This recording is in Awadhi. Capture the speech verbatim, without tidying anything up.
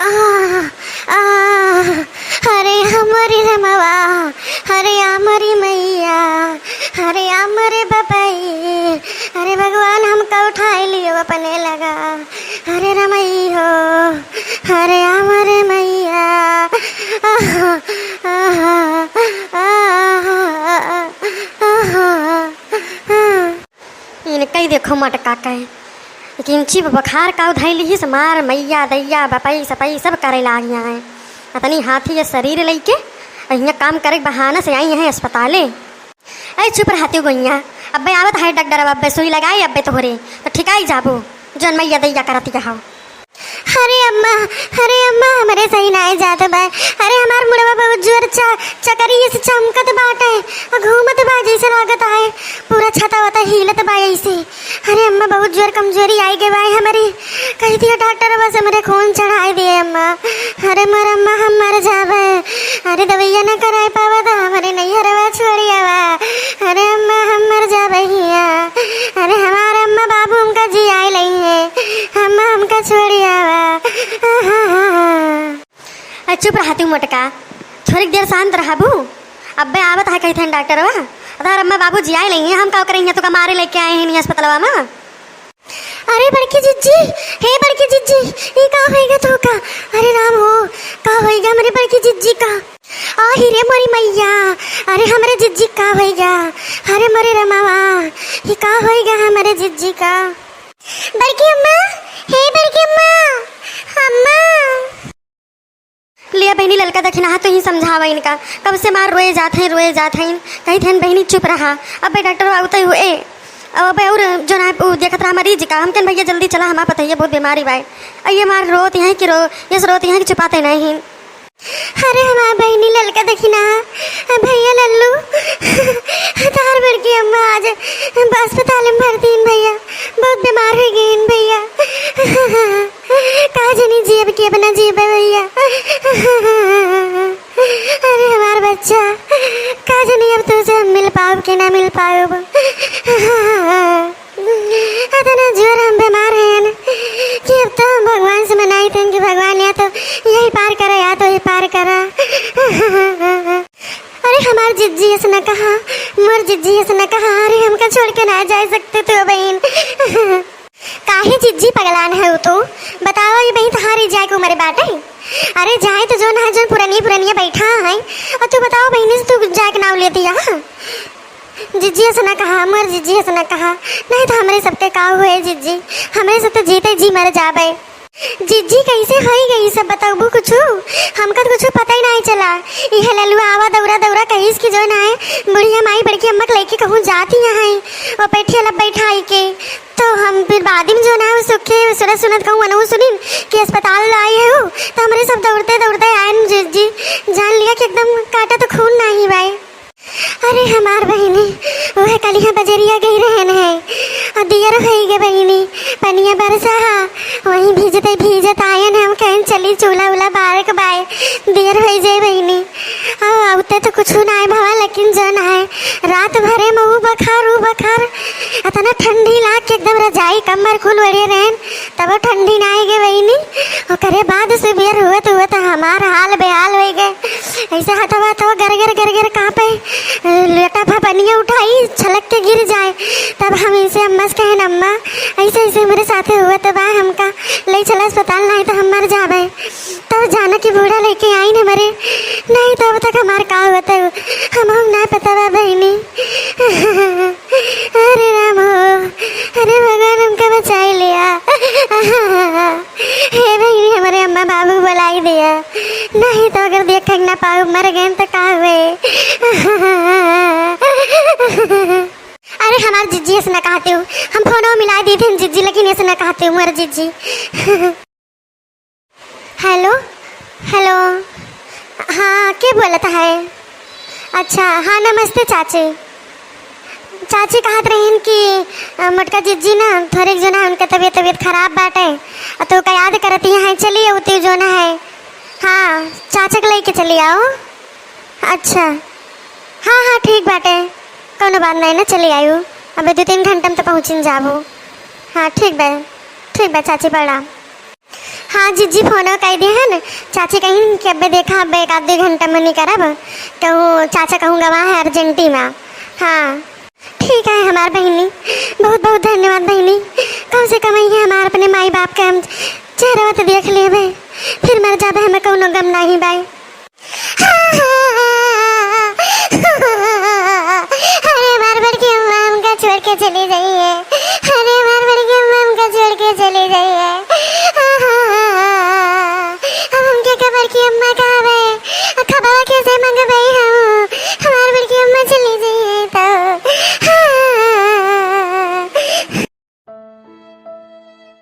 आ, आ, अरे हमरी रमवा, अरे हमरी मैया, अरे हमरे बपई, अरे भगवान हमका उठाई लियो अपने लगा, अरे रमई हो, अरे हमरे मैया, आहा, आहा, आहा, आहा, आहा। इनकई देखो मटका के, एक इंची बुखार का उधाई लिहिस, मार मैया दैया बपई सपई सब करे लागिया हैं। अतनी हाथी ये शरीर लइके, अहिया काम करे के बहाना से आई हैं अस्पताले। अरे चुप रहती हो गइया, अब्बे आवत है डॉक्टर, अब्बे सुई लगाई, अब्बे तोहरे तो ठिकाई जाबो, जौन मैया दैया करती हो। अरे अम्मा, अरे अम्मा, हमरे सही नाई जात बा। अरे हमार मुड़वा बहुत जोर च-, चकरी से चमकत बाटे, आ घूमत बा जैसे लागत आए, पूरा छता वता हिलत बा ऐसे। अरे अम्मा, बहुत जोर कमजोरी आई गई बा हमरी। कही दिया डॉक्टर बस हमरे खून चढ़ाई दिए अम्मा। अरे मोर अम्मा, हम मर जाबे। अरे दवैया न कराए पावा तो हमरे नैहरवा छोड़ी आवा। अरे अम्मा, हम मर जाबे हिया। अरे हमार अम्मा बाबू हमका जियाए लइहे। अम्मा हमका छोड़ी आवा। अरे चुप रहा तू मोटका, थोड़ी देर शांत रहबू। अब्बे आवत है कही थन डॉक्टरवा। अरे अम्मा बाबू जियाए लइहे, हम का करेंगे, तो का मारे लेके आए हैं अस्पतालवा में। अरे बड़की जिज्जी, हे बड़की जिज्जी, ई का होइगा तोहका? अरे राम हो, का होइगा हमरे बड़की जिज्जी का? आ ही रे मोरी मैया, अरे हमरे जिज्जी का होइगा? अरे मोरे रमावा, ई का होइगा हमरे जिज्जी का? बड़की अम्मा, हे बड़की अम्मा, अम्मा। लिया बहिनी ललका दखिनहा, तू ही समझावा इनका, कब से मार रोए जात हैं, रोए जात हैं। कही थेन बहिनी चुप रहा, अब्बे डॉक्टर आवते हुए, अब्बे और जौन है उ देखत रहा मरीज का। हम कहन भैया जल्दी चला, हमार पतैया बहुत बीमारी बाय। अ ये मार रोत हैं कि रो, ये रोत हैं कि चुपाते नहीं। अरे हमार बहिनी ललका दखिनहा, भैया लल्लू, तार बड़की अम्मा आज अस्पताल में भर्ती हैं भैया, बहुत बीमार हो गई हैं भैया। का जनी जियब कि अपना जियब भैया। अरे हमार बच्चा, का जनी अब तुझसे हम मिल पाउब कि ना मिल पाउब। अतना जोर हम बीमार हैं कि अब तो हम भगवान से मनाई थन कि भगवान या तो यही पार करा या तो यही पार करा। अरे हमार जिज्जी ऐसे न कहा, मोर जिज्जी ऐसे न कहा, अरे हमका छोड़ के ना जा सकते तू बहिन। काहे जिज्जी पगलान है तू? बतावा ये बहिन, तहारी जाए के उम्र बाटे? अरे जाए तो जौन है, जौन पुरनिया पुरनिया बैठा है, और तू बतावा बहिनी से तू जाए के नाव लेती यहाँ। जिज्जी ऐसे ना कहा, मोर जिज्जी ऐसे ना कहा, नहीं तो हमरे सबके का हुए जिज्जी, हमरे सब तो जीते जी मर जाबे। जिज्जी कैसे होई गई सब बताबू कुछ? हमका तो कुछ पता ही नहीं चला। यह ललुआ आवा दौरा दौरा कहिस कि जौन है बुढ़िया माई बड़की अम्मा के लेके कहूँ जाती यहाँ है, वो बैठिया लब बैठाई के। तो हम फिर बाद में जौन है सुखे सुरत सुनत कहूँ अनहु सुनिन कि अस्पताल आई है वो, तो हमरे सब दौड़ते दौड़ते आए न जिज्जी, जान लिया कि एकदम काटा तो खून नहीं बाय। अरे हमार बहिनी, वह कलिहा बजरिया गई रहन है, और दियर होई गे बहिनी, पनिया बरसा हा, वहीं भीजते भीजत आयन हम कहन चली चूल्हा उला बारक बाय, दियर होई जाए बहिनी। अब आवते तो कुछ ना है भवा, लेकिन जौन है रात भरे में ऊ बखार, ऊ बखार, इतना ठंडी लाग के एकदम रजाई कम्बल कुल ओढ़े रहन, तबो ठंडी ना आए गे बहिनी। ओकरे बाद से बेर हुआ तो हुआ तो हमार हाल बेहाल हो गए। ऐसे हथवा हथवा गरगर गरगर कांपे, लोटा भा पनिया उठाई छलक के गिर जाए। तब हम इनसे अम्मा से कहेन, "अम्मा, ऐसे ऐसे हमरे साथे हुआ तो बा, हमका ले चला अस्पताल, नहीं तो हम मर जाबे।" तब जाना कि बूढ़ा लेके आइन हमरे, नहीं तो अब तक हमार का होत है, हम हम ना पता बा बहिनी। अरे राम हो, अरे भगवान हमका बचाई लिया। हे बहिनी, हमरे अम्मा बाबू बुलाई दिया, नहीं तो अगर देख ना पाऊ मर गए तो का हुए। अरे हमार जिज्जी ऐसे ना कहते हो, हम फोनो मिला दी थे जिज्जी, लेकिन ऐसे ना कहते हो मोर जिज्जी। हेलो, हेलो, हाँ, के बोलत है? अच्छा, हाँ, नमस्ते चाची। चाची कहत रहीन कि, अ, मोटका जिज्जी ना, थोड़े जो ना, उनका तबीयत, तबीयत खराब बाटे, अ, तो का याद करती हैं, चली अउती जो ना है। हाँ, चाचा के लेके चली आओ। अच्छा, हाँ, हाँ, ठीक बाटे, कौनो बात नहीं ना, चली आयु, अबे दो तीन घंटा में तो पहुँचिन जाबू। हाँ, ठीक बा, ठीक बा चाची, प्रणाम। हाँ जीजी, फोनो कइ दिहन। चाची कहिन कि अबे देखा, अबे एक आध दो घंटा मनी करब, कहूँ चाचा कहूँ गवा है अर्जेंटी मा। हाँ ठीक है हमार बहिनी, बहुत बहुत धन्यवाद बहिनी। कम से कम इहे हमार अपने माई बाप के हम चेहरवा तो देख लेबे, फिर मर जाबे, हमें कौनो गम नहीं बाई। अरे हमार बड़की अम्मा हमका छोड़ के चली गई है। अरे हमार बड़की अम्मा हमका छोड़ के चली गई है। अब हमके का बड़की अम्मा कहाँ बा?